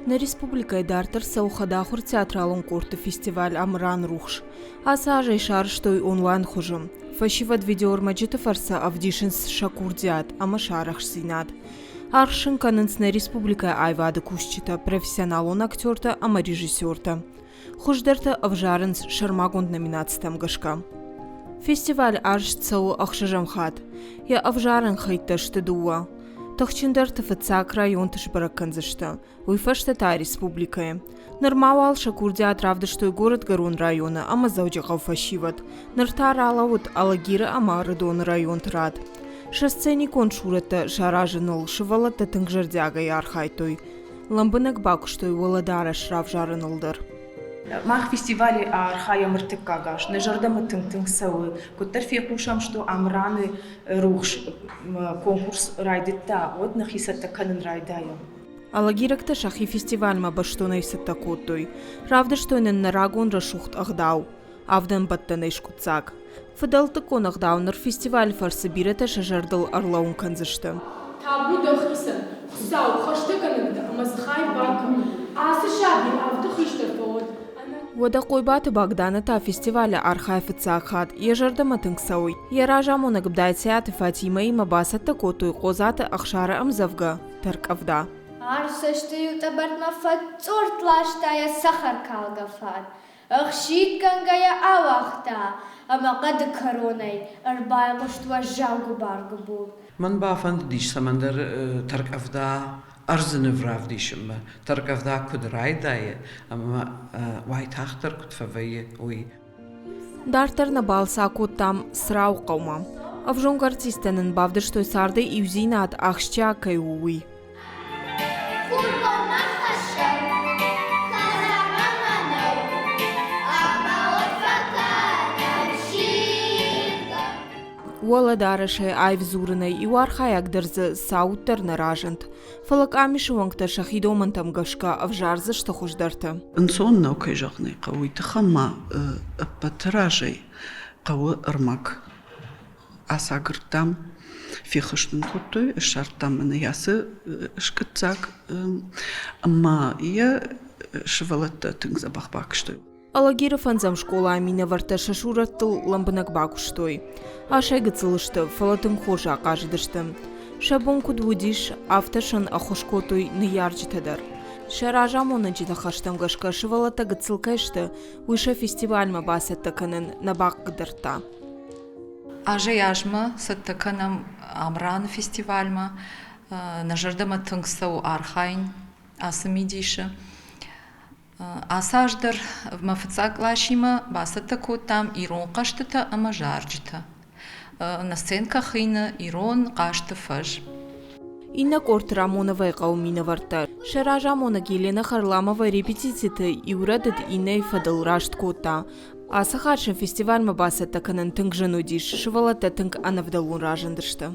Нӕ республикӕйы дарддӕр цӕуы хӕдахуыр театралон къордты фестиваль Амыран рухс. Ацы аз ӕй сарӕзтой онлайн хуызы. Фӕсивӕд видеоӕрмӕджыты фӕрцы ӕвдисынц сӕ курдиат ӕмӕ сӕ арӕхстдзинад. Аргъ сын кӕнынц нӕ республикӕйы аивады кусджытӕ, профессионалон актертӕ ӕмӕ режиссертӕ. Хуыздӕртӕ ӕвзарынц сӕрмагонд номинацитӕм гӕсгӕ. Фестиваль арӕзт цӕуы ӕхсӕзӕм хатт. Йӕ ӕвзарӕн хӕйттӕ сты дыууӕ. Тыхджындӕрты фыццаг районты сбӕрӕг кӕндзысты, уый фӕстӕ та республикӕйы. Нырма уал сӕ курдиат равдыстой Горӕтгӕрон районы ӕмӕ Дзӕуджыхъӕуы фӕсивӕд. Ныр та ралӕууыд Алагиры ӕмӕ Ӕрыдоны районты рад. Сӕ сценикон сурӕттӕ саразыныл сывӕллӕттӕ тынг зӕрдиагӕй архайдтой. Лӕмбынӕг бакуыстой уӕлӕдарӕс равзарыныл дӕр. Мах фестивалы архайӕм ӕртыккаг аз. Нӕ зӕрдӕмӕ тынг-тынг цӕуы. Куыддӕр фехъусӕм, что Амраны рухс конкурс райдыдта, уӕд нӕхи цӕттӕ кӕнын райдайӕм. Алагирӕгтӕ сӕхи фестивальмӕ бӕстонӕй цӕттӕ кодтой. Равдыстой нын нӕ рагон рӕсугъд ӕгъдау, авдӕнбӕттӕнӕй скъуыддзаг. Фыдӕлтыккон ӕгъдау ныр фестивалы фӕрцы бирӕтӕ сӕ зӕрдыл ӕрлӕууын кӕндзысты. Табу дӕхицӕн, Хуыцау, хӕстӕгӕнӕг дӕ ӕмӕ дзыхӕй бакӕн. Ацы саби авды хистӕр фӕуӕд. Уӕдӕ Хъойбаты Богданы та фестивалы архайы фыццаг хатт. Йӕ зӕрдӕмӕ тынг цӕуы. Йӕ разамонӕг Бдайциаты Фатимӕимӕ бацӕттӕ кодтой Хъодзаты Ӕхсары ӕмдзӕвгӕ «Тӕрккъӕвда». Ӕрсӕсты-иу тъӕбӕртмӕ фӕцъортт ласта йӕ цӕхӕркалгӕ фат. Ӕхсидгӕнгӕ йӕ ауагъта, ӕмӕ хъӕды кӕронӕй ӕрбайхъуыст уӕззау гуыбар-гуыбур. Мӕн бафӕндыдис цӕмӕндӕр тӕркъӕвда ӕрдзы ныв равдисынмӕ, тӕркъӕвда куыд райдайы ӕмӕ уайтагъддӕр куыд фӕвӕййы, уый. Дарддӕр нӕ балц акодтам Црауы хъӕумӕ. Ӕвзонг артисттӕ нын бавдыстой царды иудзинад ахсджиаг кӕй у, уый. Уӕлӕдарӕсӕй аив дзурынӕй иу архайӕг дӕр дзы цауддӕр нӕ разынд. Фӕлӕ къамисы уӕнгтӕ сӕхи домӕнтӕм гӕсгӕ ӕвзардзысты хуыздӕрты. Ӕнцон нӕу, кӕй зӕгъын ӕй хъӕуы, уый тыххӕн ма ӕппӕты разӕй хъӕуы ӕрмӕг. Ацагуырдтам, феххуыс нын кодтой, ссардтам ын йӕ ацы скъуыддзаг ӕмӕ йӕ сывӕллӕттӕ тынг дзӕбӕх бакуыстой. Алагиры фӕндзӕм скъолайы минӕвӕрттӕ сӕ сурӕттыл лӕмбынӕг бакуыстой. Асӕй гыццыл сты, фӕлӕ тынг хорз ахъазыдысты. Сӕ бон куыд уыдис, афтӕ сын ӕххуыс кодтой ныййарджытӕ дӕр. Сӕ разамонӕджы ныхӕстӕм гӕсгӕ сывӕллӕттӕ гыццыл кӕй сты, уый сӕ фестивальмӕ бацӕттӕ кӕнын нӕ бахъыгдардта. Азӕй-азмӕ цӕттӕ кӕнӕм Амраны фестивальмӕ. Нӕ зӕрдӕмӕ тынг цӕуы архайын ацы мидисы. Ацы аз дӕр мӕ фыццаг къласимӕ бацӕттӕ кодтам ирон хъӕзтытӕ ӕмӕ зарджытӕ. Нӕ сценкӕ хыйны Ирон хъазты фӕз. Иннӕ къорд Рамоновайы хъӕуы минӕвӕрттӕ. Сӕ разамонӕг Елена Харламова репетициты иу рӕдыд иннӕйы фӕдыл раст кодта. Ацы хатт сын фестивальмӕ бацӕттӕ кӕнын тынг зын уыдис, сывӕллӕттӕ тынг ӕнӕвдӕлон разындысты.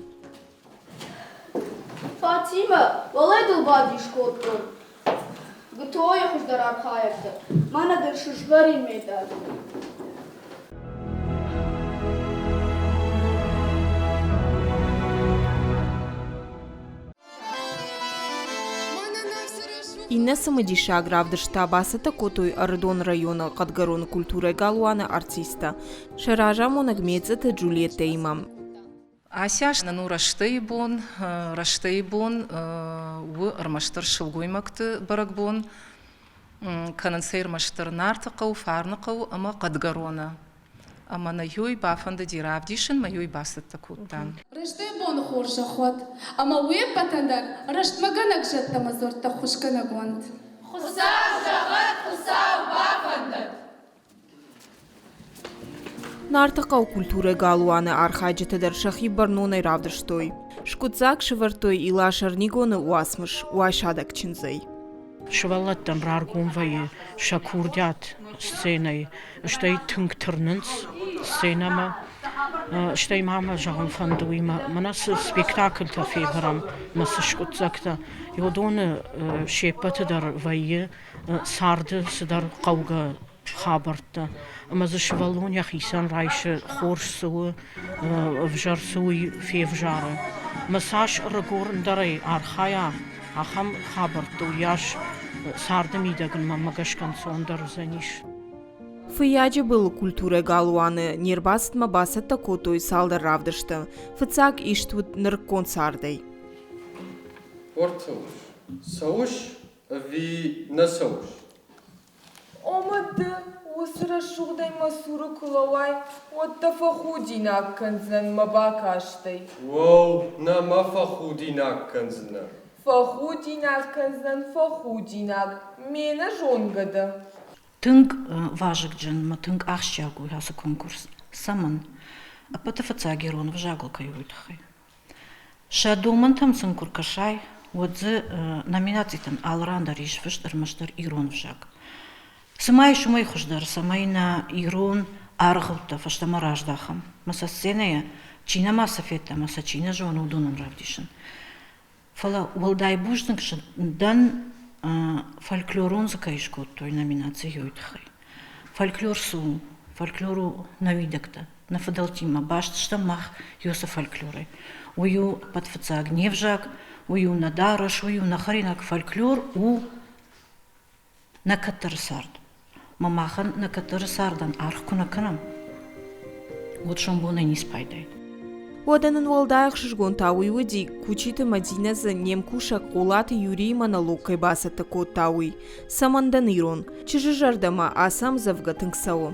Фатимӕ, уӕлӕ дыл бадис кодтон. Гутойы хуыздӕр архайӕг дӕ. Мӕнӕ дын сызгъӕрин медаль. Иннӕ цымыдисаг равдыст та бацӕттӕ кодтой Ӕрыдоны районы Хъӕдгӕроны культурӕйы галуаны артисттӕ сӕ разамонӕг Мецъыты Джульеттӕимӕ. Ацы аз нын у Рӕстӕйы бон. Рӕстӕйы бон у ӕрмӕстдӕр сылгоймӕгты бӕрӕгбон. Кӕнынц ӕй ӕрмӕстдӕр Нарты хъӕу, Фарны хъӕу ӕмӕ Хъӕдгӕроны. Ӕмӕ нӕ ёй бафӕндыди равдисын, мӕ ёй бацӕттӕ кодтам. Рӕстӕйы боны хорзӕх уӕд, ӕмӕ уе ппӕтӕн дӕр рӕстмӕгӕнӕг зӕдтӕ ӕмӕ дзуӕрттӕ ххуысгӕнӕг уӕнт. Хуыцау зӕгъӕд, Хуыцау бафӕндӕд! Нартыхъӕуы культурӕйы галуаны архайджытӕ дӕр сӕхи бӕрнонӕй равдыстой. Скъуыддзаг сӕвӕрдтой Илас Ӕрнигоны уацмыс «Уайсадӕг чындзӕй». Сывӕллӕттӕн раргом вӕййы сӕ курдиат сценӕйы, стӕй тынг тырнынц сценӕмӕ. Стӕй ма мӕ зӕгъын фӕнды уый, мӕнӕ цы спектакльтӕ февӕрӕм, мӕ цы скъуыддзӕгтӕ, уыдоны се ппӕты дӕр вӕййы царды цыдӕр хъӕугӕ хабӕрттӕ. Ӕмӕ дзы сывӕллон йӕхицӕн райсы, хорз цы у, ӕвзӕр цы у, уый февзары. Ӕмӕ цас ӕрыгондӕрӕй архайа ахӕм хабӕртты, уыйас Царды мидӕг ын мӕнмӕ гӕсгӕ ӕнцондӕр уыдзӕнис. Фыййаджы былы культурӕйы галуаны не рбацыдмӕ бацӕттӕ кодтой цалдӕр равдысты. Фыццаг ист уыд нырыккон цардӕй. Портыл цӕуыс ӕви нӕ цӕуыс? Омӕ ды уыцы рӕсугъдӕй мӕ цуры куы лӕууай, уӕд дӕ фӕхудинаг кӕндзынӕн мӕ бакастӕй. Уӕу, нӕ мӕ фӕхудинаг кӕндзынӕ. Фӕхудинаг кӕндзынӕн, фӕхудинаг, ме нӕзонгӕ дӕ. Тынг вазыгджын ӕмӕ тынг ахсджиаг у ацы конкурс. Цӕмӕн? Ӕппӕты фыццаг ирон ӕвзагыл кӕй у, уый тыххӕй. Сӕ домӕнтӕм сын куы ркӕсай, уӕд дзы номинацитӕн алы ран дӕр ис фыст ӕрмӕстдӕр ирон ӕвзаг. Цыма ис уымӕй хуыздӕр, цӕмӕй нӕ ирон аргъӕуттӕ фӕстӕмӕ раздахӕм, ӕмӕ сӕ сценӕйӕ чи нӕма сӕ федта ӕмӕ сӕ чи нӕ зоны, уыдонӕн равдисын. Фӕлӕ уӕлдай бузныг дӕн, фольклорон дзы кӕй скодтой номинаци уый тыххӕй. Фольклор цы у? Фольклор у нӕ уидӕгтӕ, нӕ фыдӕлтимӕ баст стӕм мах Иосы фольклорӕй. Уый у ӕппӕт фыццаг не взаг, уый у нӕ дарӕс, уый у нӕ хӕринаг. Фольклор у нӕ кӕддӕры цард. Мӕ махӕн нӕ кӕддӕры цардӕн аргъ куы нӕ кӕнӕм, уӕд сомбонӕй ницы пайда. Уӕдӕ нын уӕлдай ӕхсызгон та уый уыди, Кучиты Мадинӕ дзы не мкусӕг Хъулаты Юрийы монолог кӕй бацӕттӕ кодта, уый. Цӕмӕн дӕн ирон? Чызджы зӕрдӕмӕ ацы ӕмдзӕвгӕ тынг цӕуы.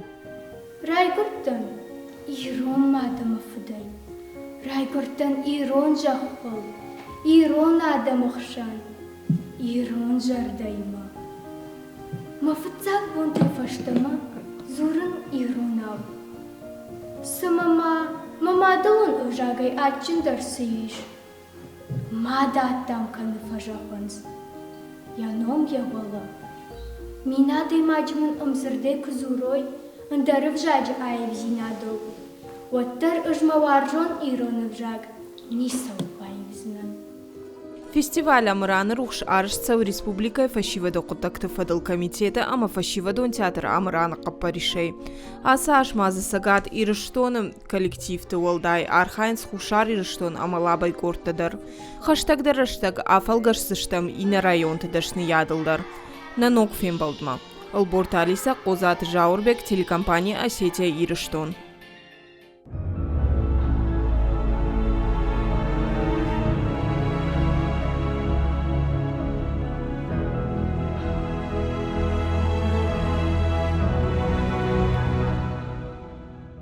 Райгуырдтӕн ирон мад ӕмӕ фыдӕй. Райгуырдтӕн ирон зӕххыл, ирон адӕмы хсӕн, ирон зӕрдӕимӕ. Мӕ фыццаг бонтӕй фӕстӕмӕ дзурын иронау. Цымӕ ма мӕ мадӕлон ӕвзагӕй адджындӕр цы ис? Мад аддам кӕны фӕзӕгъынц. Йӕ ном йӕ уӕлӕ. Мин адӕймаджы мын ӕмдзырдӕй куы дзурой ӕндӕр ӕвзаджы аивдзинадыл, уӕддӕр ӕз мӕ уарзон ирон ӕвзаг ницӕуыл баивдзынӕн. Фестиваль Амыраны рухс арӕзт цӕуы республикӕйы фӕсивӕды хъуыддӕгты фӕдыл комитеты ӕмӕ фӕсивӕдон театр Амыраны хъӕппӕрисӕй. Ацы аз ма дзы Цӕгат Ирыстоны коллективты уӕлдай архайынц Хуссар Ирыстон ӕмӕ Лабӕйы къордтӕ дӕр. Хӕстӕгдӕр рӕстӕг афӕлгӕсдзыстӕм иннӕ районты дӕсныйадыл дӕр. Нӕ ног фембӕлдмӕ. Ӕлборты Алисӕ, Хъодзаты Зауырбег, телекомпани «Осетия-Ирыстон».